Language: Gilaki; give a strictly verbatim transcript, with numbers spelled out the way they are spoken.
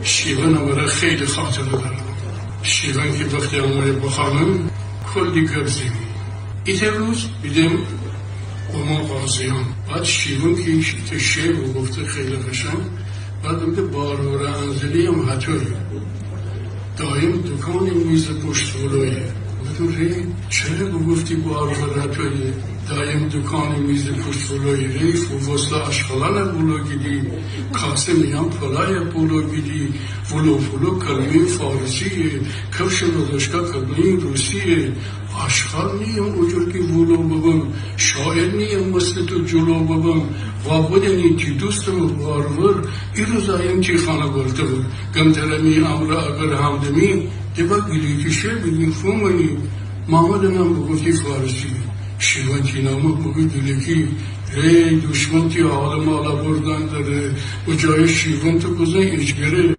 شیون امره خیلی خاطره دارم. شیون کی وختی امویه بخانم، کلی گب زئیمی. ایته روز بیدم اوما قاضیان. بعد شیون کی ایته شعر بوگفته خیلی قشنگ. بعد بوگفته بارورا انزلی هم هتویه. دایم دوکانی میز پشت ولویه. بوگفتم ری، چره بوگفتی بارورا هتویه؟ دایم دوکانی میز پشت ولویه. ری، فووسته آشغالانه ولو گیدی، کاسه میان پلایه ولو گیدی، ولو پلو کلمه‌ی فارسیه، کفش راداشکا کلمه‌ی روسیه. آشغال نییم اوجور کی ولو ببم، شاعر نییم مثل تو جلو ببم. وا بدانی تی دوستم بارور، ایروز آیم تی خانه ولته ور. گم تره می امره اگر همدمی، ده با گیلکی شعر بیگیم فومانی. مامدنم بوگفتی فارسی، شیون تی نامه بوگو گیلکی. ری، دوشمن تی حال مالا بردن دره، و جای شیون تو بزن ایجگره.